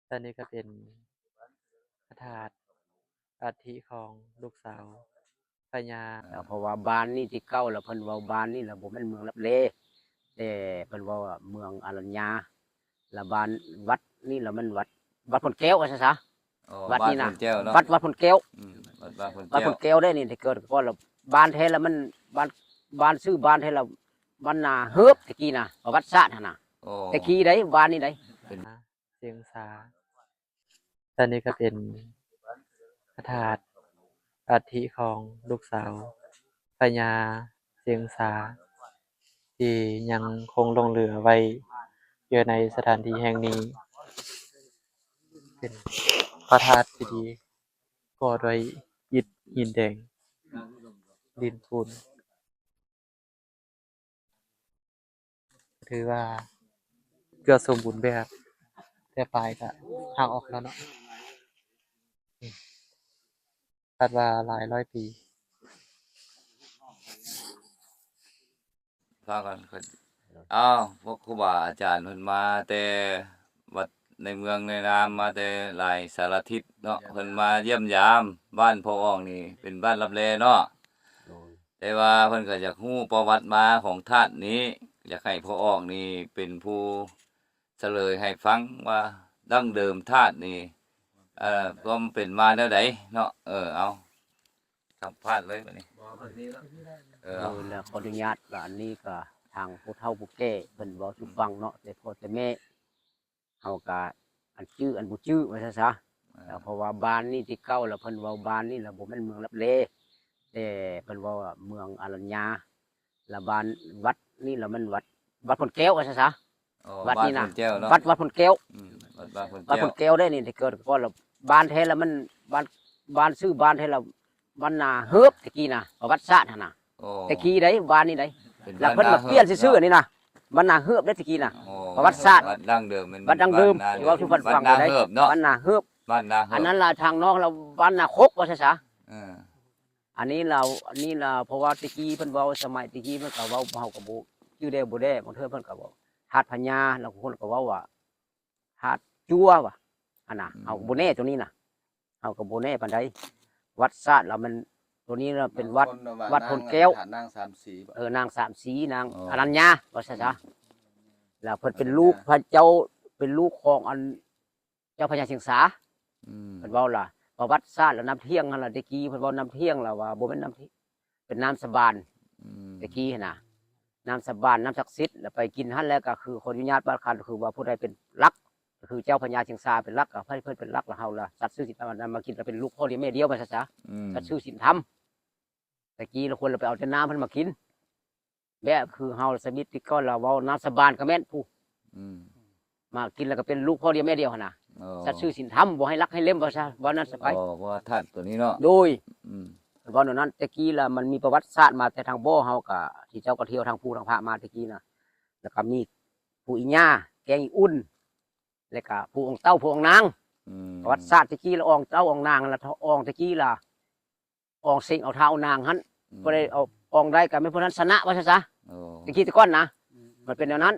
ຕອນນີ້ກໍເປັນພະທາດອັດຖິຂອງລູກສາວພະຍາ ເພາະວ່າບ້ານນີ້ທີ່ເກົ່າລະເພິ່ນເວົ້າບ້ານນີ້ລະບໍ່ແມ່ນເມືອງລັບແລ ແຕ່ເພິ່ນເວົ້າວ່າເມືອງອະລັນຍາ ລະບ້ານ ວັດນີ້ລະແມ່ນວັດ ວັດພົນແກ້ວວ່າຊັ້ນຊະ. ອໍ ວັດນີ້ນະ ວັດພົນແກ້ວເນາະ ວັດ ວັດພົນແກ້ວ ອືມ ວັດ ວັດພົນແກ້ວ ວັດພົນແກ້ວເດ້ນີ້ ແຕ່ເກີດກໍລະ ບ້ານແທ້ລະມັນ ບ້ານ ບ້ານຊື່ບ້ານແທ້ລະ ບ້ານນາເຮີບ ແຕ່ກີ້ນະ ປະຫວັດສາດຫັ້ນນະ. ອໍ ແຕ່ກີ້ໃດ ບ້ານນີ້ໃດ ເປັນ ຊຽງສາ. ຕອນນີ້ກໍເປັນພະທາດອັດຖິຂອງລູກສາວພະຍາຊຽງສາ ທີ່ຍັງຄົງຫຼົງເຫຼືອໄວ້ຢູ່ໃນສະຖານທີ່ແຫ່ງນີ້ ເປັນພະທາດທີ່ດີ ກໍ່ດ້ວຍອິດຫີນແດງ ດິນປູນ. ຖືວ່າເກືອບສົມບູນແບບ ແຕ່ປາຍກະຫັກອອກແລ້ວເນາະ ຄາດວ່າຫຼາຍຮ້ອຍປີ. ພາກັນຂຶ້ນ ອ້າວ ພວກຄູບາອາຈານເພິ່ນມາແຕ່ວັດໃນເມືອງໃນນາມ ມາແຕ່ຫຼາຍສາລະທິດເນາະ ເພິ່ນມາຢ້ຽມຢາມ. ບ້ານພໍ່ອອງນີ້ເປັນບ້ານລັບແລເນາະ ໂດຍ ແຕ່ວ່າເພິ່ນກໍຢາກຮູ້ປະຫວັດມາຂອງທາດນີ້ ຢາກໃຫ້ພໍ່ອອກນີ້ເປັນຜູ້ສະເຫຼີຍໃຫ້ຟັງວ່າດັ້ງເດີມທາດນີ້ ເອີ ຄວາມເປັນມາແນວໃດເນາະ. ເອີ ເອົາ ສຳພາດເລີຍບັດນີ້ ເອີ ເອົາ ແລ້ວຂໍອະນຸຍາດ ອັນນີ້ກໍທາງຜູ້ເຖົ້າຜູ້ແກ່ເພິ່ນເວົ້າສູ່ຟັງເນາະ ແຕ່ພໍ່ແຕ່ແມ່ ເຮົາກະອັນຈື່ອັນບໍ່ຈື່ວ່າຊັ້ນຊະ. ເອີ ເພາະວ່າບ້ານນີ້ທີ່ເກົ່າລະເພິ່ນເວົ້າບ້ານນີ້ລະບໍ່ແມ່ນເມືອງລັບແລ ແຕ່ເພິ່ນເວົ້າວ່າເມືອງອະລັນຍາ ລະບ້ານ ວັດນີ້ລະແມ່ນວັດ ວັດພົນແກ້ວວ່າຊັ້ນຊະ. ອໍ ວັດນີ້ນະ ວັດພົນແກ້ວເນາະ ວັດ ວັດພົນແກ້ວ ອືມ ວັດ ວັດພົນແກ້ວ ວັດພົນແກ້ວເດ້ນີ້ ແຕ່ເກີດກໍລະ ບ້ານແທ້ລະມັນ ບ້ານ ບ້ານຊື່ບ້ານແທ້ລະ ບ້ານນາເຮີບ ແຕ່ກີ້ນະ ປະຫວັດສາດຫັ້ນນະ. ອໍ ແຕ່ກີ້ໃດ ບ້ານນີ້ໃດ ເປັນ ລະເພິ່ນມາປ່ຽນຊື່ໆ ນີ້ນະ ບ້ານນາເຮີບເດ້ ແຕ່ກີ້ນະ. ອໍ ປະຫວັດສາດ ວັດດັ້ງເດີມ ວັດດັ້ງເດີມ ທີ່ເວົ້າສູ່ຟັງ ວັດນາເຮີບເນາະ ວັດນາເຮີບ ວັດນາເຮີບ ອັນນັ້ນລະທາງນອກລະບ້ານນາຄົກວ່າຊັ້ນຊະ. ເອີ ອັນນີ້ລະ ອັນນີ້ລະ ເພາະວ່າແຕ່ກີ້ເພິ່ນເວົ້າ ສະໄໝແຕ່ກີ້ເພິ່ນກໍເວົ້າ ເຮົາກໍບໍ່ຈື່ແດ່ບໍ່ແດ່ ບາງເທື່ອເພິ່ນກໍເວົ້າທາດພະຍາ ລາງຄົນກໍເວົ້າວ່າທາດຈົວວ່າ ຫັ້ນນະ ອືມ ເຮົາກໍບໍ່ແນ່ໂຕນີ້ນະ ເຮົາກໍບໍ່ແນ່ປານໃດ. ວັດສາດລະມັນ ໂຕນີ້ລະເປັນວັດ ວັດພົນແກ້ວ ນາງສາມສີ ເອີ ນາງສາມສີ ນາງ ອໍ ອະລັນຍາວ່າຊັ້ນຊະ. ລະເພິ່ນເປັນລູກພະເຈົ້າ ເປັນລູກຂອງອັນ ເຈົ້າພະຍາຊຽງສາ ອືມ ເພິ່ນເວົ້າລະ ປະຫວັດສາດລະນ້ຳທ່ຽງຫັ້ນລະ ແຕ່ກີ້ເພິ່ນເວົ້ານ້ຳທ່ຽງລະວ່າບໍ່ແມ່ນນ້ຳ ເປັນນ້ຳສະບານ ອືມ ແຕ່ກີ້ຫັ້ນນະ ນ້ຳສະບານ ນ້ຳສັກສິດ ລະໄປກິນຫັ້ນແລ້ວກໍຄື ຂໍອະນຸຍາດວ່າ ຄັນຄືວ່າຜູ້ໃດເປັນຫຼັກ ກໍຄືເຈົ້າພະຍາຊຽງສາເປັນຫຼັກ ກໍໃຫ້ເພິ່ນເປັນຫຼັກ ລະເຮົາລະສັດຊື່ສິນທຳ ນຳມາກິນ ລະເປັນລູກພໍ່ລ້ຽງແມ່ດຽວວ່າຊັ້ນຊະ. ອືມ ສັດຊື່ສິນທຳ ແຕ່ກີ້ລະຄົນລະໄປເອົາແຕ່ນ້ຳເພິ່ນມາກິນ ແບບຄືເຮົາສະມິດທີ່ກ່ອນລະເວົ້ານ້ຳສະບານກໍແມ່ນຜູ້ ອືມ ມາກິນລະກໍເປັນລູກພໍ່ດຽວແມ່ດຽວຫັ້ນນະ. ອໍ ສັດຊື່ສິນທຳ ບໍ່ໃຫ້ລັກໃຫ້ເລັມວ່າຊະ ວ່ານັ້ນຊະໄປ. ອໍ ເພາະວ່າທາດໂຕນີ້ເນາະ ໂດຍ ອືມ ເວົ້າແນວນັ້ນ. ແຕ່ກີ້ລະມັນມີປະຫວັດສາດມາແຕ່ທາງບໍ່ເຮົາກະ ທີ່ເຈົ້າກໍທ່ຽວທາງພູທາງພະມາແຕ່ກີ້ນະ ລະກະມີຜູ້ອີຫຍ້າ ແກງອີອຸ່ນ ລະກະຜູ້ອອງເຕົ້າ ຜູ້ອອງນາງ ອືມ ປະຫວັດສາດແຕ່ກີ້ລະອອງເຕົ້າອອງນາງ ລະອອງແຕ່ກີ້ລະ ອອງເສັງເອົາທ້າວນາງຫັ້ນ ອືມ ຜູ້ໃດເອົາອອງໄດ້ກໍແມ່ນຜູ້ນັ້ນຊະນະວ່າຊັ້ນຊະ. ໂອ້ ແຕ່ກີ້ແຕ່ກ່ອນນະ ອືມ ມັນເປັນແນວນັ້ນ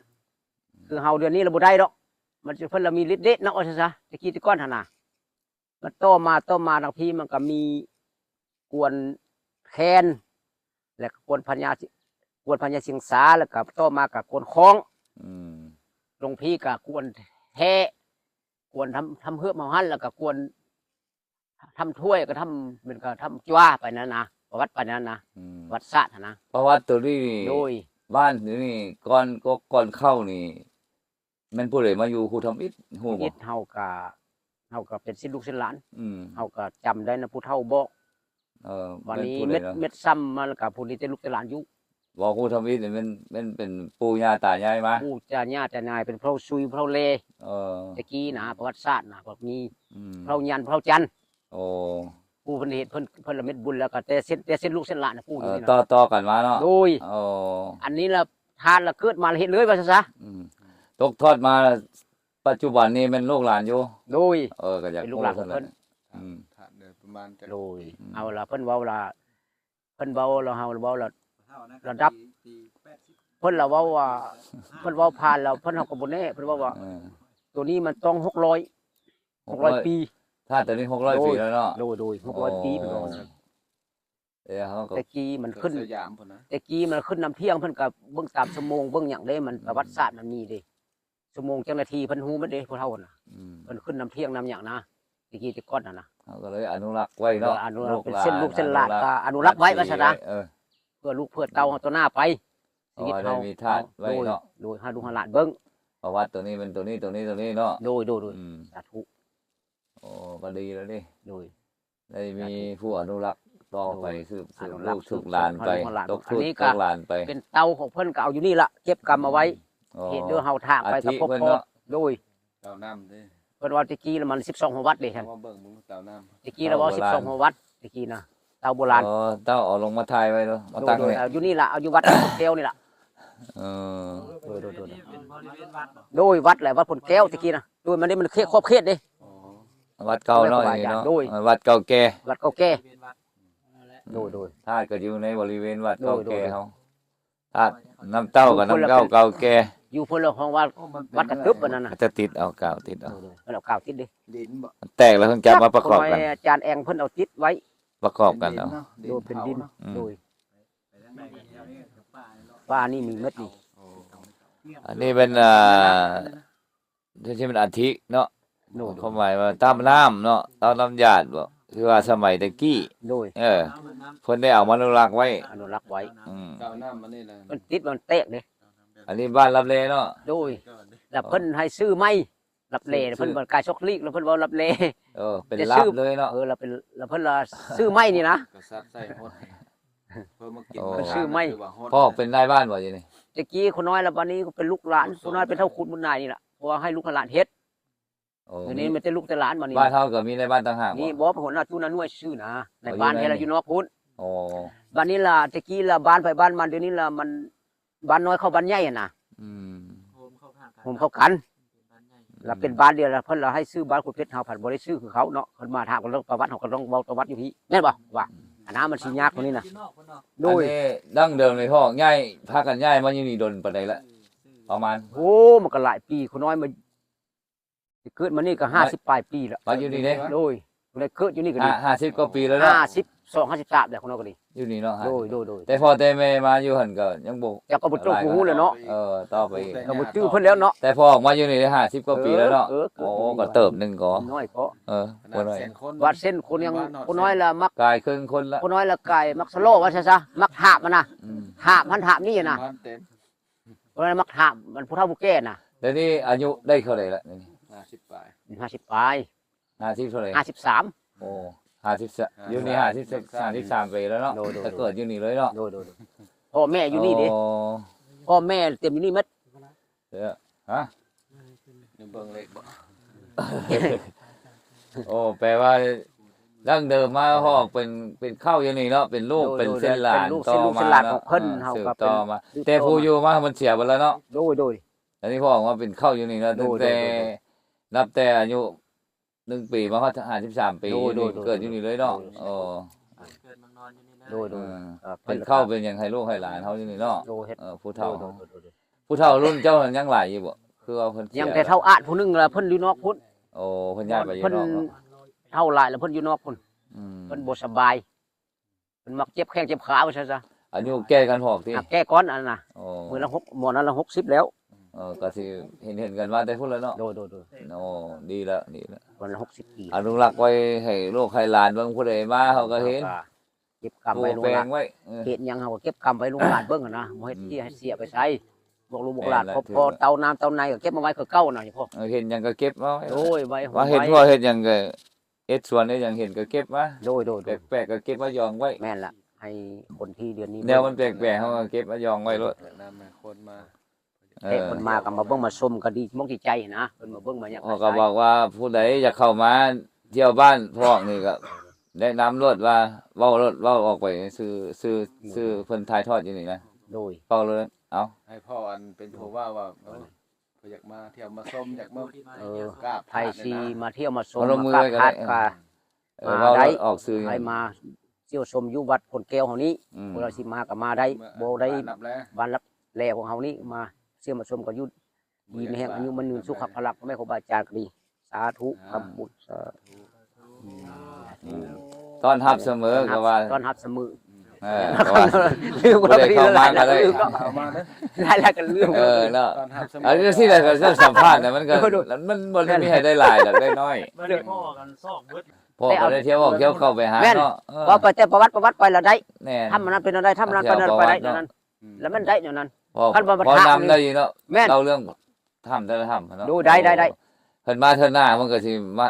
ອືມ ຄືເຮົາດຽວນີ້ລະບໍ່ໄດ້ດອກ ມັນຈະ ເພິ່ນລະມີລິດເດດເນາະວ່າຊັ້ນຊະ ແຕ່ກີ້ແຕ່ກ່ອນຫັ້ນນະ. ມັນຕໍ່ມາ ຕໍ່ມາທາງພີ້ມັນກໍມີກວນແຄນ ແລະກໍກວນພະຍາ ກວນພະຍາຊຽງສາ ແລະກໍຕໍ່ມາກໍກວນຄ້ອງ ອືມ ລົງພີ້ກໍກວນແທ້ ກວນທຳ ທຳເຮືອບເຮົາຫັ້ນ ແລະກໍກວນ ທຳຖ້ວຍກໍທຳ ແມ່ນກໍທຳຈົວໄປນັ້ນນະ ປະຫວັດໄປນັ້ນນະ ອືມ ປະຫວັດສາດຫັ້ນນະ ປະຫວັດໂຕນີ້ ໂດຍ ບ້ານນີ້ກ່ອນ ກໍກ່ອນເຂົ້ານີ້ ແມ່ນຜູ້ໃດມາຢູ່ ຄູທຳອິດ ຮູ້ບໍ່? ທຳອິດເຮົາກະ ເຮົາກະເປັນສິດລູກສິດຫຼານ ອືມ ເຮົາກະຈຳໄດ້ນຳຜູ້ເຖົ້າບອກ ເອີ ບາດນີ້ເມັດ ເມັດຊ້ຳມາ ແລ້ວກະຜູ້ນີ້ແຕ່ລູກແຕ່ຫຼານຢູ່ ບໍ່ ຄູທຳອິດນີ້ແມ່ນ ແມ່ນເປັນປູ່ຍ່າຕາຍາຍມາ ປູ່ຕາຍ່າຕາຍາຍ ເປັນເຜົ່າຊຸຍເຜົ່າແລ ເອີ ແຕ່ກີ້ນະ ປະຫວັດສາດນະ ແບບມີ ອືມ ເຜົ່າຍານ ເຜົ່າຈັນ ໂອ້ ຜູ້ເພິ່ນເຮັດ ເພິ່ນ ເພິ່ນລະເມັດບຸນ ແລ້ວກໍແຕ່ເຊັ່ນ ແຕ່ເຊັ່ນລູກເຊັ່ນຫຼານນະ ຜູ້ຢູ່ນີ້ນະ ເອີ ຕໍ່ໆກັນມາເນາະ ໂດຍ ໂອ້ ອັນນີ້ລະທາດລະເກີດມາລະເຮັດເລີຍວ່າຊັ້ນຊະ ອືມ ຕົກທອດມາ ປັດຈຸບັນນີ້ແມ່ນລູກຫຼານຢູ່ ໂດຍ ເອີ ກໍຢາກ ເປັນລູກຫຼານຂອງເພິ່ນ ອືມ ໂດຍ ອືມ ເອົາລະ ເພິ່ນເວົ້າລະ ເພິ່ນເວົ້າລະ ເຮົາເວົ້າລະ ລະດັບ ເພິ່ນລະເວົ້າວ່າ ເພິ່ນເວົ້າຜ່ານລະ ເພິ່ນເຮົາກໍບໍ່ແນ່ ເພິ່ນເວົ້າວ່າ ເອີ ໂຕນີ້ມັນຕ້ອງຫົກຮ້ອຍ ຫົກຮ້ອຍປີ. ຖ້າໂຕນີ້ຫົກຮ້ອຍປີແລ້ວເນາະ. ໂດຍ ໂດຍ ຫົກຮ້ອຍປີເພິ່ນວ່ານະ. ເອີ ເຮົາກໍ ແຕ່ກີ້ມັນຂຶ້ນ ສະຫຍາມພຸ້ນນະ. ແຕ່ກີ້ມັນຂຶ້ນນ້ຳທ່ຽງ ເພິ່ນກໍເບິ່ງຕາມຊົ່ວໂມງ ເບິ່ງຫຍັງເດ້ ມັນ ອືມ ປະຫວັດສາດມັນມີເດ້ ຊົ່ວໂມງຈັກນາທີ ເພິ່ນຮູ້ໝົດເດ້ ຜູ້ເຖົ້ານະ. ອືມ ເພິ່ນຂຶ້ນນ້ຳທ່ຽງນ້ຳຫຍັງນະ ແຕ່ກີ້ແຕ່ກ່ອນຫັ້ນນະ. ເຮົາກໍເລີຍອະນຸລັກໄວ້ເນາະ. ເອີ ອະນຸລັກ ເປັນເສັ້ນລູກເສັ້ນຫຼານ ກໍອະນຸລັກໄວ້ວ່າຊັ້ນນະ. ເອີ ເພື່ອລູກເພື່ອເຕົ້າເຮົາຕໍ່ໜ້າໄປ ຊີວິດເຮົາ ໄດ້ມີທາດໄວ້ເນາະ. ໂດຍ ໃຫ້ລູກໃຫ້ຫຼານເບິ່ງ ປະຫວັດໂຕນີ້ເປັນໂຕນີ້ ໂຕນີ້ ໂຕນີ້ເນາະ. ໂດຍ ໂດຍ ໂດຍ ອືມ ສາທຸ. ໂອ້ ກໍດີແລ້ວເດ້. ໂດຍ ໄດ້ມີຜູ້ອະນຸລັກຕໍ່ໄປ ສາທຸ ສືບ ອະນຸລັກ ສືບລູກສືບຫຼານໄປ ສືບລູກສືບຫຼານ ຕົກລູກຕົກຫຼານໄປ. ເປັນເຕົາຂອງເພິ່ນກໍເອົາຢູ່ນີ້ລະ ເກັບກຳເອົາໄວ້. ອືມ ເຮັດເດີເຮົາຖາກໄປກໍພົບພໍ. ໂດຍ ເຕົານ້ຳເດ້ ເພິ່ນວ່າແຕ່ກີ້ລະມັນສິບສອງຫົວວັດເດ້. ເອົາມາເບິ່ງເບິ່ງເຕົານ້ຳ ແຕ່ກີ້ລະເວົ້າສິບສອງຫົວວັດ ແຕ່ກີ້ນະ ເຕົາໂບລານ. ອໍ ເຕົ້າເອົາລົງມາຖ່າຍໄວ້ເນາະ ມາຕັ້ງໄວ້. ໂດຍ ຢູ່ນີ້ລະ ເອົາຢູ່ວັດແກ້ວນີ້ລະ. ເອີ ໂດຍ ໂດຍ ໂດຍ ໂດຍ ເປັນບໍລິເວນວັດບໍ? ໂດຍ ວັດແຫຼະ ວັດຜົນແກ້ວແຕ່ກີ້ນະ. ໂດຍ ມັນນີ້ມັນເຂດຂອບເຂດເດ້. ອໍ ວັດເກົ່າເນາະ ແລ້ວກໍວ່າ ນີ້ເນາະ. ໂດຍ ເອີ ວັດເກົ່າແກ່ ວັດເກົ່າແກ່. ໂດຍ ໂດຍ ທາດກໍຢູ່ໃນບໍລິເວນວັດເກົ່າແກ່ເຮົາ. ໂດຍ ໂດຍ ທາດນ້ຳເຕົ້າກັບນ້ຳເຕົ້າເກົ່າແກ່ ຢູ່ເພິ່ນລະຫ້ອງວ່າ ໂອ້ ມັນເປັນ ວັດກະຕຶບອັນນັ້ນນະ. ຈະຕິດເອົາກາວຕິດເອົາ. ໂດຍ ໂດຍ ເພິ່ນເອົາກາວຕິດເດ້. ດິນບໍ? ມັນແຕກແລ້ວເພິ່ນຈັບມາປະກອບກັນ. ຂະນ້ອຍອາຈານແອງເພິ່ນເອົາຕິດໄວ້. ປະກອບກັນເອົາ. ໂດຍ ເປັນດິນ. ອືມ ໂດຍ ປ່ານີ້ມີໝົດນີ້. ອໍ ອັນນີ້ເປັນ ອ່າ ທີ່ ທີ່ເປັນອັດຖິເນາະ. ໂດຍ ຄວາມໝາຍວ່າຕາມນ້ຳເນາະ ຕາມນ້ຳຢາດບໍ ຄືວ່າສະໄໝແຕ່ກີ້. ໂດຍ ເອີ ເພິ່ນໄດ້ເອົາມາອະນຸລັກໄວ້ ອະນຸລັກໄວ້. ອືມ ເຕົານ້ຳອັນນີ້ລະ ມັນຕິດ ມັນແຕກເດ້. ອັນນີ້ບ້ານລັບແລເນາະ. ໂດຍ ແລ້ວເພິ່ນໃຫ້ຊື່ໃໝ່ ລັບແລ. ເພິ່ນບໍ່ກາຍຊອກຫຼີກ ແລ້ວເພິ່ນເວົ້າລັບແລ. ເອີ ເປັນລັບເລີຍເນາະ. ເອີ ລະເປັນ ລະເພິ່ນລະຊື່ໃໝ່ນີ້ນະ ກະສັດໃສ່ຫົດ ເພິ່ນມາກິນ. ອໍ ເພິ່ນຊື່ໃໝ່ ພໍ່ເປັນນາຍບ້ານບໍຢູ່ນີ້? ແຕ່ກີ້ຄົນນ້ອຍລະ ບາດນີ້ເປັນລູກຫຼານ ຄົນນ້ອຍເປັນເຖົ້າຄຸນບຸນນາຍນີ້ລະ ເພາະວ່າໃຫ້ລູກໃຫ້ຫຼານເຮັດ. ໂອ້ ດຽວນີ້ມີແຕ່ລູກແຕ່ຫຼານບາດນີ້. ບ້ານເຮົາກໍມີນາຍບ້ານຕ່າງຫາກບໍ? ມີບໍ່ ເພິ່ນຫົວໜ້າຈຸນນາໜ່ວຍຊື່ນະ ໃນບ້ານເຮົາລະຢູ່ນອກພຸ້ນ. ອໍ ບາດນີ້ລະ ແຕ່ກີ້ລະບ້ານໃຜບ້ານມັນ ດຽວນີ້ລະມັນ ບ້ານນ້ອຍເຂົ້າບ້ານໃຫຍ່ຫັ້ນນະ. ອືມ ໂຮມເຂົ້າກັນ ໂຮມເຂົ້າກັນ ເປັນບ້ານໃຫຍ່ ລະເປັນບ້ານດຽວ ລະເພິ່ນລະໃຫ້ຊື່ບ້ານຄົນເພັດ ເຮົາພັດບໍ່ໄດ້ຊື່ຄືເຂົາເນາະ. ເພິ່ນມາຖາມກັນເລື່ອງປະຫວັດ ເຮົາກໍຕ້ອງເວົ້າປະຫວັດຢູ່ພີ້ ແມ່ນບໍ່? ວ່າ ອືມ ອັນນັ້ນມັນຊິຍາກກວ່ານີ້ນະ. ໂດຍ ອັນນີ້ດັ້ງເດີມນີ້ພໍ່ ຍ້າຍ ພາກັນຍ້າຍມາຢູ່ນີ້ດົນປານໃດລະ ປະມານ? ໂອ້ ມັນກໍຫຼາຍປີ ຄົນນ້ອຍມາ ເກີດມານີ້ກໍຫ້າສິບປາຍປີແລ້ວ. ມາຢູ່ນີ້ເດ້? ໂດຍ ຜູ້ໃດເກີດຢູ່ນີ້ກໍດີ ຫ້າ ຫ້າສິບກວ່າປີແລ້ວເນາະ. ຫ້າສິບສອງ ຫ້າສິບສາມແລ້ວ ຄົນນ້ອຍກໍດີ. ຢູ່ນີ້ເນາະ. ໂດຍ ໂດຍ ໂດຍ ແຕ່ພໍ່ແຕ່ແມ່ມາຢູ່ຫັ້ນກໍຍັງບໍ່ ຈັກກໍບໍ່ເຈົ້າຮູ້ແລ້ວເນາະ. ເອີ ຕໍ່ໄປກໍບໍ່ຈື່ເພິ່ນແລ້ວເນາະ. ແຕ່ພໍ່ອອກມາຢູ່ນີ້ໄດ້ຫ້າສິບກວ່າປີແລ້ວເນາະ. ເອີ ເກີດ ໂອ້ ກໍເຕີບໜຶ່ງກໍ ນ້ອຍກໍ ເອີ ຄົນນ້ອຍ ບາດເຊັ່ນຄົນຍັງ ຄົນນ້ອຍລະມັກກາຍເຄິ່ງຄົນລະ ຄົນນ້ອຍລະກາຍມັກສະຫຼໍ່ວ່າຊັ້ນຊະ ມັກຖາມຫັ້ນນະ. ອືມ ຖາມຫັ້ນຖາມນີ້ນະ ເພິ່ນມັກຖາມ ມັນຜູ້ເຖົ້າຜູ້ແກ່ນະ. ດຽວນີ້ອາຍຸໄດ້ເທົ່າໃດລະ? ຫ້າສິບປາຍ ຫ້າສິບປາຍ ຫ້າສິບເທົ່າໃດ? ຫ້າສິບສາມ. ໂອ້ ຫ້າສິບ ຢູ່ນີ້ຫ້າສິບ ຫ້າສິບສາມປີແລ້ວເນາະ. ໂດຍ ໂດຍ ແຕ່ເກີດຢູ່ນີ້ເລີຍເນາະ. ໂດຍ ໂດຍ ໂດຍ ພໍ່ແມ່ຢູ່ນີ້ເດ້. ອໍ ພໍ່ແມ່ເຕັມຢູ່ນີ້ໝົດ. ເອີ ຮະ ເບິ່ງເລກບໍ່? ໂອ້ ແປວ່າ ດັ້ງເດີມມາຮອກເປັນ ເປັນເຄົ້າຢູ່ນີ້ເນາະ ເປັນລູກ ໂດຍ ເປັນເຊັ່ນຫຼານ ເປັນລູກ ຕໍ່ມາເນາະ ເປັນລູກເປັນຫຼານຂອງເພິ່ນ. ເອີ ເຮົາກໍສືບຕໍ່ມາ ແຕ່ຜູ້ຢູ່ມາເພິ່ນເສຍໄປແລ້ວເນາະ. ໂດຍ ໂດຍ ອັນນີ້ພໍ່ອອກມາເປັນເຄົ້າຢູ່ນີ້ເນາະ. ໂດຍ ຕັ້ງແຕ່ ໂດຍ ໂດຍ ນັບແຕ່ອາຍຸໜຶ່ງປີມາຮອດຫ້າສິບສາມປີ. ໂດຍ ໂດຍ ໂດຍ ເກີດຢູ່ນີ້ເລີຍເນາະ. ໂດຍ ໂດຍ ເອີ ເປັນເຄົ້າເປັນຫຍັງໃຫ້ລູກໃຫ້ຫຼານເຮົາຢູ່ນີ້ເນາະ. ໂດຍ ເຮັດ ເອີ ຜູ້ເຖົ້າ ໂດຍ ໂດຍ ໂດຍ ຜູ້ເຖົ້າລຸ້ນເຈົ້ານັ້ນຍັງຫຼາຍຢູ່ບໍ່? ຄືວ່າເພິ່ນ ຍັງແຕ່ເຖົ້າອາດຜູ້ໜຶ່ງລະ ເພິ່ນຢູ່ນອກພຸ້ນ. ໂອ້ ເພິ່ນຍ້າຍໄປຢູ່ນອກເນາະ. ເຖົ້າຫຼາຍລະ ເພິ່ນຢູ່ນອກພຸ້ນ. ອືມ ເພິ່ນບໍ່ສະບາຍ ເພິ່ນມັກເຈັບແຂ້ງເຈັບຂາວ່າຊັ້ນຊະ. ອາຍຸແກ່ກັນພອກຕິ? ແກ່ກ່ອນອັນນັ້ນນະ. ໂອ້ ມື້ລະຫົກ ໝໍນັ້ນລະຫົກສິບແລ້ວ. ເອີ ກໍຊິເຫັນໆກັນມາແຕ່ພຸ້ນລະເນາະ. ໂດຍ ໂດຍ ໂດຍ ໂອ້ ດີລະ ດີລະ ຄົນລະຫົກສິບປີ. ອະນຸລັກໄວ້ໃຫ້ລູກໃຫ້ຫຼານເບິ່ງ ຜູ້ໃດມາເຮົາກໍເຫັນ ເກັບກຳໄວ້ ເຮັດຫຍັງເຮົາກໍເກັບກຳໄວ້ລູກຫຼານເບິ່ງຫັ້ນນະ. ບໍ່ເຮັດເສຍ ເສຍໄປໃສ ບອກລູກບອກຫຼານ ແມ່ນລະ ພໍເຕົານ້ຳເຕົາໃນກໍເກັບມາໄວ້ຄືເກົ່ານະ. ເຮັດຫຍັງກໍເກັບມາໄວ້ ໂດຍ ໄວ້ ວ່າເຮັດຮົ້ວເຮັດຫຍັງກໍ ເຮັດສວນເຮັດຫຍັງເຫັນກໍເກັບມາ. ໂດຍ ໂດຍ ໂດຍ ແປກໆກໍເກັບມາຢອງໄວ້. ແມ່ນລະ ໃຫ້ຄົນທີ່ເດືອນນີ້ ແນວມັນແປກໆ ເຮົາກໍເກັບມາຢອງໄວ້ໂລດ. ແນະນຳໃຫ້ຄົນມາ ເອີ ເພິ່ນມາກໍມາເບິ່ງມາຊົມກໍດີ ມົກດີໃຈນະ. ເພິ່ນມາເບິ່ງມາຫຍັງ ເຮົາກໍບອກວ່າຜູ້ໃດຢາກເຂົ້າມາທ່ຽວບ້ານພອກນີ້ກໍແນະນຳໂລດວ່າ ເວົ້າໂລດ ເວົ້າອອກໄປ ຊື່ ຊື່ ຊື່ເພິ່ນຖ່າຍທອດຢູ່ນີ້ນະ. ໂດຍ ເວົ້າໂລດ ເອົາ ໃຫ້ພໍ່ອັນເປັນຜູ້ເວົ້າວ່າ ເອີ ຂ້ອຍຢາກມາທ່ຽວມາຊົມ ຢາກມາ ເອີ ກາບພະ ໃຜຊິມາທ່ຽວມາຊົມ ມາກາບພະກໍ ເອີ ມາໄດ້ ເວົ້າອອກຊື່ ໃຫ້ມາທ່ຽວຊົມຢູ່ວັດໂພນແກ້ວເຮົານີ້. ອືມ ຜູ້ໃດຊິມາກໍມາໄດ້ ມາ ບໍ່ໄດ້ ບ້ານລັບແລ ບ້ານລັບແລຂອງເຮົານີ້ ມາທ່ຽວມາຊົມກໍຢູ່ ດີມີແຮງ ອາຍຸໝັ້ນຍືນ ສຸຂະພະລະ ພໍ່ແມ່ຄູບາອາຈານກໍດີ ສາທຸ ຂອບຄຸນ ສາທຸ ອືມ ອືມ ຕ້ອນຮັບສະເໝີ ກໍວ່າ ຕ້ອນຮັບສະເໝີ ເອີ ເພາະວ່າ ລືມ ຜູ້ໃດເຂົ້າມາກໍໄດ້ ເຂົ້າມາເດີ ຫຼາຍໆກໍລືມ ເອີ ເນາະ ຕ້ອນຮັບສະເໝີ ອັນນີ້ຊິໄດ້ກໍສຳພາດນະ ມັນກໍ ໂດຍໆ ມັນບໍ່ໄດ້ມີໃຫ້ໄດ້ຫຼາຍດອກ ໄດ້ໜ້ອຍ ມັນໄດ້ພໍກັນຊອກເບິດ ພໍກໍໄດ້ທ່ຽວອອກທ່ຽວເຂົ້າໄປຫາ ແມ່ນ ເນາະ ເອີ ເວົ້າໄປແຕ່ປະຫວັດ ປະຫວັດໄປລະໄດ້ ແມ່ນ ຖ້ຳອັນນັ້ນເປັນແນວໃດ ຖ້ຳນັ້ນເປັນແນວໃດ ເປັນແນວນັ້ນ ແລ້ວມັນໄດ້ແນວນັ້ນ ອືມ ຄັນວ່າມັນ ເວົ້ານຳໄດ້ຢູ່ເນາະ ແມ່ນ ເລົ່າເລື່ອງຖ້ຳແຕ່ລະຖ້ຳເນາະ ໂດຍ ໄດ້ ໄດ້ ໄດ້ ເພິ່ນມາເທື່ອໜ້າເພິ່ນກໍຊິມາ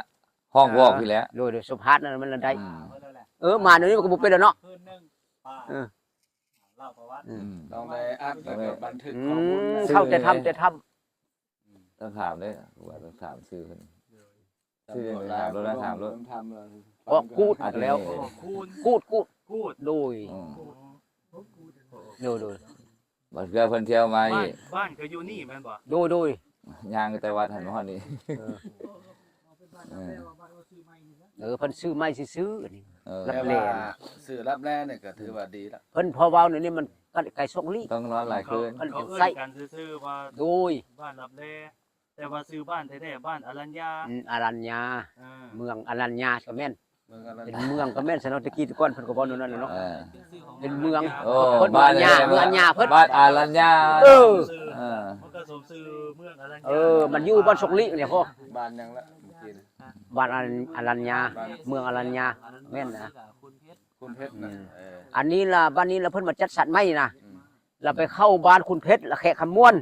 ຮ້ອງບອກ ອ່າ ພີ້ແຫຼະ ໂດຍ ໂດຍ ສຳພາດນັ້ນມັນລະໄດ້ ອືມ ເອີ ມາແນວນີ້ມັນກໍບໍ່ເປັນແລ້ວເນາະ ເອີ ອືມ ຕ້ອງໄດ້ອັດ ແລ້ວກໍບັນທຶກ ອືມ ຂໍ້ມູນ ເຂົ້າແຕ່ຖ້ຳ ແຕ່ຖ້ຳ ຕ້ອງຖາມເດ້ ວ່າຕ້ອງຖາມຊື່ເພິ່ນ ຊື່ຫຍັງ ຖາມໂລດນະ ຖາມໂລດ ອອກກູດ ອັດແລ້ວ ນີ້ ກູດ ກູດ ກູດ ໂດຍ ອືມ ໂດຍ ໂດຍ ບາງເທື່ອເພິ່ນທ່ຽວມາອີກ ບ້ານ ບ້ານກໍຢູ່ນີ້ແມ່ນບໍ່? ໂດຍ ໂດຍ ຍ່າງແຕ່ວັດຫັ້ນມາຮອດນີ້ ເອີ ເອີ ເອີ ເພິ່ນຊື້ໃໝ່ຊື່ໆ ອັນນີ້ ເອີ ລັບແລ ແຕ່ວ່າຊື້ລັບແລນີ້ກໍຖືວ່າດີລະ ເພິ່ນພໍເວົ້າແນວນີ້ມັນ ກໍໄກສອງລີ້ ຕ້ອງນອນຫຼາຍຄືນ ເພິ່ນ ເຂົາເອີ້ນກັນຊື່ໆວ່າ ໂດຍ ບ້ານລັບແລ ແຕ່ວ່າຊື່ບ້ານແທ້ໆ ບ້ານອະລັນຍາ ອືມ ອະລັນຍາ ເອີ ເມືອງອະລັນຍາກໍແມ່ນ ເມືອງອະລັນຍາ ເປັນເມືອງກໍແມ່ນຊະເນາະ ແຕ່ກີ້ແຕ່ກ່ອນເພິ່ນກໍເວົ້າແນວນັ້ນແຫຼະເນາະ ເອີ ເປັນເມືອງ ໂອ້ ເພິ່ນ ບ້ານອະລັນຍາ ເມືອງອະລັນຍາເພິ່ນ ບ້ານອະລັນຍາ ເອີ ເອີ ມັນກໍສົມຊື່ເມືອງອະລັນຍາ ເອີ ມັນຢູ່ບ້ານສອງລີ້ນີ້ພໍ່ ບ້ານຫຍັງລະເມື່ອກີ້ນະ ບ້ານອະລັນຍາ ບ້ານ ເມືອງອະລັນຍາ ແມ່ນນະ ຄຸນເພັດ ອືມ ເອີ ອັນນີ້ລະ ບ້ານນີ້ລະເພິ່ນມາຈັດສັນໃໝ່ນະ ອືມ ລະໄປເຂົ້າບ້ານຄຸນເພັດ ລະແຂກຄຳມ່ວນ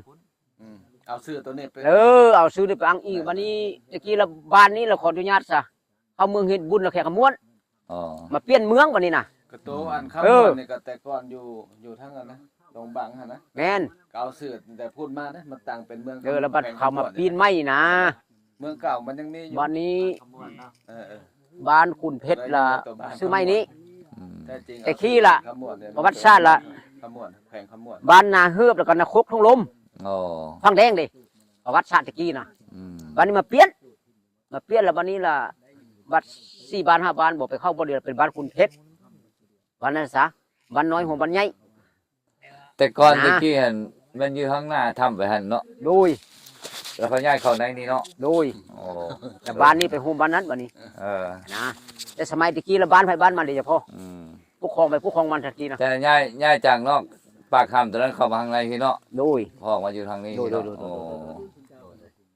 ອືມ ເອົາຊື່ໂຕນີ້ໄປ ເອີ ເອົາຊື່ນີ້ໄປອ້າງອີງ ບັດນີ້ແຕ່ກີ້ລະບ້ານນີ້ລະຂໍອະນຸຍາດຊະ ເຂົ້າເມືອງເຮັດບຸນລະແຂກຄຳມ່ວນ ອໍ ມາປ່ຽນເມືອງບັດນີ້ນະ ກະໂຕອັນຄຳ ເອີ ມ່ວນນີ້ກະແຕ່ກ່ອນຢູ່ ຢູ່ທາງອັນນະ ດົງບັງຫັ້ນນະ ແມ່ນ ກະເອົາຊື່ແຕ່ພຸ້ນມານະ ມາຕັ້ງເປັນເມືອງ ເອີ ລະບັດເຂົາມາປ່ຽນໃໝ່ນະ ເມືອງເກົ່າມັນຍັງມີຢູ່ ບັດນີ້ ເອີໆ ບ້ານຂຸນເພັດລະ ເອີ ຊື່ໃໝ່ນີ້ ອືມ ແຕ່ກີ້ລະ ປະຫວັດສາດລະ ຂະມວນ ແຂວງຂະມວນ ບ້ານນາເຮີບ ແລ້ວກໍນາຄົກທົ່ງລົມ ອໍ ຝັ່ງແດງເດ້ ປະຫວັດສາດແຕ່ກີ້ນະ ອືມ ບັດນີ້ມາປ່ຽນ ມາປ່ຽນລະ ບັດນີ້ລະ ບັດສີ່ບ້ານຫ້າບ້ານບໍ່ໄປເຂົ້າ ບໍ່ເດ ເປັນບ້ານຂຸນເພັດ ບ້ານນັ້ນຊະ ບ້ານນ້ອຍໂຮມບ້ານໃຫຍ່ ແຕ່ກ່ອນ ນະ ແຕ່ກີ້ຫັ້ນແມ່ນຢູ່ທາງໜ້າຖ້ຳໄປຫັ້ນເນາະ ໂດຍ ແລ້ວເຂົາຍ້າຍເຂົ້າໃນນີ້ເນາະ ໂດຍ ໂອ້ ແຕ່ບ້ານນີ້ໄປໂຮມບ້ານນັ້ນບັດນີ້ ເອີ ນະ ແຕ່ສະໄໝແຕ່ກີ້ລະບ້ານໃຜບ້ານມັນເດ້ ເຈົ້າພໍ່ ອືມ ປົກຄອງໃຜປົກຄອງມັນແຕ່ກີ້ນະ ແຕ່ຍ້າຍ ຍ້າຍຈາກນອກປາກຖ້ຳຕົວນັ້ນເຂົ້າມາທາງໃນພີ້ເນາະ ໂດຍ ພໍອອກມາຢູ່ທາງນີ້ ໂດຍ ເນາະ ໂດຍ ໂອ້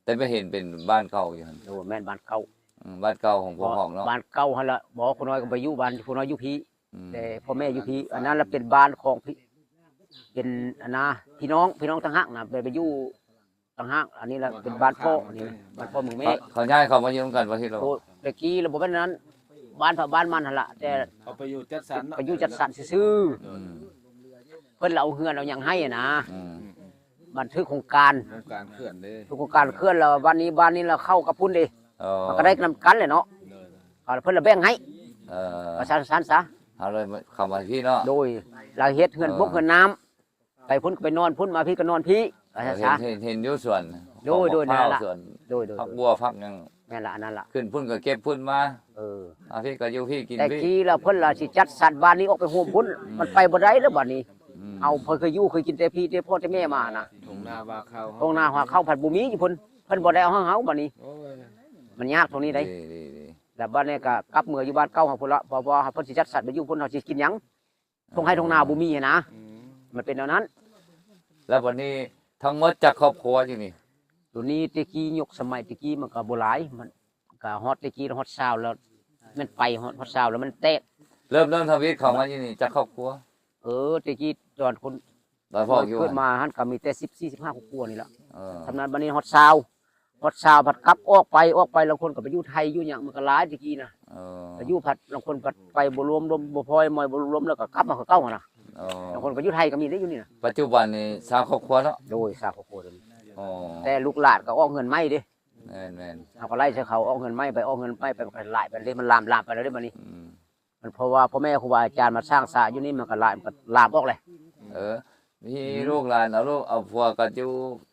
ແຕ່ໄປເຫັນເປັນບ້ານເກົ່າຢູ່ຫັ້ນ ໂດຍ ແມ່ນບ້ານເກົ່າ ອືມ ບ້ານເກົ່າຂອງພໍ່ອອກເນາະ ບ້ານເກົ່າຫັ້ນລະ ບໍ່ ຄູນ້ອຍກໍໄປຢູ່ບ້ານ ຄູນ້ອຍຢູ່ພີ້ ອືມ ແຕ່ພໍ່ແມ່ຢູ່ພີ້ ອັນນັ້ນລະເປັນບ້ານຂອງພີ້ ເປັນອັນນາ ພີ່ນ້ອງ ພີ່ນ້ອງຕ່າງຫາກນະ ໄປ ໄປຢູ່ຕ່າງຫາກ ອັນນີ້ລະເປັນບ້ານພໍ່ ອັນນີ້ບ້ານພໍ່ເມືອງແມ່ ເຂົາ ເຂົາຍ້າຍເຂົ້າມາຢູ່ນຳກັນບໍ່ ທີ່ລາວ ໂອ້ ແຕ່ກີ້ລະບໍ່ແມ່ນນັ້ນ ບ້ານໃຜບ້ານມັນຫັ້ນລະ ແຕ່ ເຂົາໄປຢູ່ຈັດສັນເນາະ ໄປຢູ່ຈັດສັນຊື່ໆ ອືມ ເພິ່ນລະເອົາເຮືອນເອົາຫຍັງໃຫ້ນະ ອືມ ບັນທຶກໂຄງການ ໂຄງການເຂື່ອນເດ້ ໂຄງການເຂື່ອນລະ ບ້ານນີ້ ບ້ານນີ້ລະເຂົ້າກັບພຸ້ນເດ້ ເອີ ມັນກໍໄດ້ນຳກັນແຫຼະເນາະ ເພິ່ນລະແບ່ງໃຫ້ ເອີ ວ່າຊັ້ນ ຊັ້ນຊະ ເຮົາເລີຍເຂົ້າມາພີ້ເນາະ ໂດຍ ລະເຮັດເຮືອນບົກ ເອີ ເຮືອນນ້ຳ ໄປພຸ້ນກໍໄປນອນພຸ້ນ ມາພີ້ກໍນອນພີ້ ວ່າຊັ້ນຊະ ເຫັນ ເຫັນຢູ່ສວນ ໂດຍ ໂດຍ ນັ້ນລະ ສວນ ໂດຍ ໂດຍ ຜັກບົວຜັກຫຍັງ ແມ່ນລະ ອັນນັ້ນລະ ຂຶ້ນພຸ້ນກໍເກັບພຸ້ນມາ ເອີ ມາພີ້ກໍຢູ່ພີ້ກິນພີ້ ແຕ່ກີ້ລະເພິ່ນລະຊິຈັດສັນບ້ານນີ້ອອກໄປໂຮມພຸ້ນ ອືມ ມັນໄປບໍ່ໄດ້ລະບາດນີ້ ອືມ ເຮົາເຄີຍ ເຄີຍຢູ່ເຄີຍກິນແຕ່ພີ້ແຕ່ພໍ່ແຕ່ແມ່ມານະ ທົ່ງນາຫວ່າເຂົ້າ ທົ່ງນາຫວ່າເຂົ້າພັດບໍ່ມີຢູ່ພຸ້ນ ເພິ່ນບໍ່ໄດ້ເອົາໃຫ້ເຮົາບາດນີ້ ໂອ້ຍ ມັນຍາກຕົງນີ້ໃດ ດີໆໆ ລະບາດນີ້ກໍກັບເມືອຢູ່ບ້ານເກົ່າເຮົາພຸ້ນລະ ເພາະວ່າເຮົາ ເພິ່ນຊິຈັດສັນໄປຢູ່ພຸ້ນ ເຮົາຊິກິນຫຍັງ ທົ່ງໄຮ່ທົ່ງນາບໍ່ມີຫັ້ນນະ ອືມ ມັນເປັນແນວນັ້ນ ແລ້ວບັດນີ້ທັງໝົດຈັກຄອບຄົວຢູ່ນີ້ ໂຕນີ້ແຕ່ກີ້ ຍຸກສະໄໝແຕ່ກີ້ມັນກໍບໍ່ຫຼາຍ ມັນກໍຮອດແຕ່ກີ້ຮອດຊາວແລ້ວ ແມ່ນໄປຮອດ ຮອດຊາວແລ້ວມັນແຕກ ເລີ່ມ ເລີ່ມທຳອິດເຂົ້າມາຢູ່ນີ້ຈັກຄອບຄົວ ເອີ ແຕ່ກີ້ຕອນຄົນ ຕອນພໍ່ຢູ່ ເກີດມາຫັ້ນກໍມີແຕ່ສິບສີ່ ສິບຫ້າຄອບຄົວນີ້ລະ ເອີ ທຳນັ້ນ ບັດນີ້ຮອດຊາວ ຮອດຊາວພັດກັບອອກໄປ ອອກໄປລາງຄົນກໍໄປຢູ່ໄທຢູ່ຫຍັງ ມັນກໍຫຼາຍແຕ່ກີ້ນະ ເອີ ໄປຢູ່ພັດລາງຄົນພັດໄປບໍ່ລວມ ລວມບໍ່ພໍ ມອຍບໍ່ລວມ ແລ້ວກໍກັບມາຄືເກົ່າຫັ້ນນະ ເອີ ລາງຄົນກໍຢູ່ໄທກໍມີເດ້ຢູ່ນີ້ນະ ປັດຈຸບັນນີ້ຊາວຄອບຄົວເນາະ ໂດຍ ຊາວຄອບຄົວເດ້ ອໍ ແຕ່ລູກຫຼານກໍອອກເຮືອນໃໝ່ເດ້ ແມ່ນໆ ເຮົາກໍໄລ່ໃສ່ເຂົາອອກເຮືອນໃໝ່ໄປ ອອກເຮືອນໃໝ່ໄປ ມັນກໍຫຼາຍໄປເດ້ ມັນລາມ ລາມໄປແລ້ວເດ້ບັດນີ້ ອືມ ມັນເພາະວ່າພໍ່ແມ່ຄູບາອາຈານມາສ້າງສາຢູ່ນີ້ ມັນກໍຫຼາຍ ມັນກໍລາມອອກແຫຼະ ເອີ ມີ ອືມ ລູກຫຼານເອົາລູກເອົາຜົວກໍຢູ່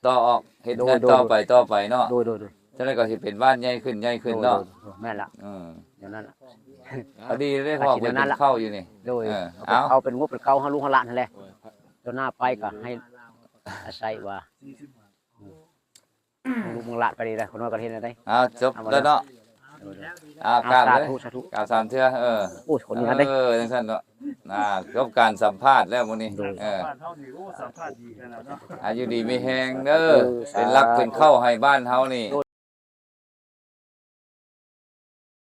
ຕໍ່ອອກ ເຮັດ ໂດຍ ເຮືອນ ໂດຍ ຕໍ່ໄປ ໂດຍ ຕໍ່ໄປເນາະ ໂດຍ ໂດຍ ໂດຍ ຈັ່ງໃດກໍຊິເປັນບ້ານໃຫຍ່ຂຶ້ນ ໃຫຍ່ຂຶ້ນເນາະ ໂດຍ ໂດຍ ໂດຍ ແມ່ນລະ ອືມ ແນວນັ້ນລະ ພໍດີເດ້ ພໍ່ເປັນເຂົ້າຢູ່ນີ້ ໂດຍ ເອີ ເອົາ ເອົາເປັນງົບເປັນເກົ່າເຮົາລູກເຮົາຫຼານຫັ້ນແຫຼະ ໂດຍ ຕໍ່ໜ້າໄປກໍໃຫ້ອາໄສວ່າ ອືມ ເບິ່ງລູກເບິ່ງຫຼານໄປນີ້ນະ ຄົນນ້ອຍກໍເຫັນແລ້ວໄດ໋. ເອົາ ຈົບແລ້ວເນາະ. ເອົາ ເອົາ ກາບເລີຍ ສາທຸ ສາທຸ ກາບສາມເທື່ອ. ເອີ ໂອ້ຍ ຄົນນີ້ຫັ້ນເດ ເອີ ຈັ່ງຊັ້ນເນາະ. ອ່າ ຈົບການສຳພາດແລ້ວມື້ນີ້. ໂດຍ ເອີ ສຳພາດເຮົານີ້ ໂອ້ ສຳພາດດີຂະໜາດເນາະ. ອາຍຸດີມີແຮງເດີ ເອີ ເປັນຫຼັກເປັນເຄົ້າໃຫ້ບ້ານເຮົານີ້.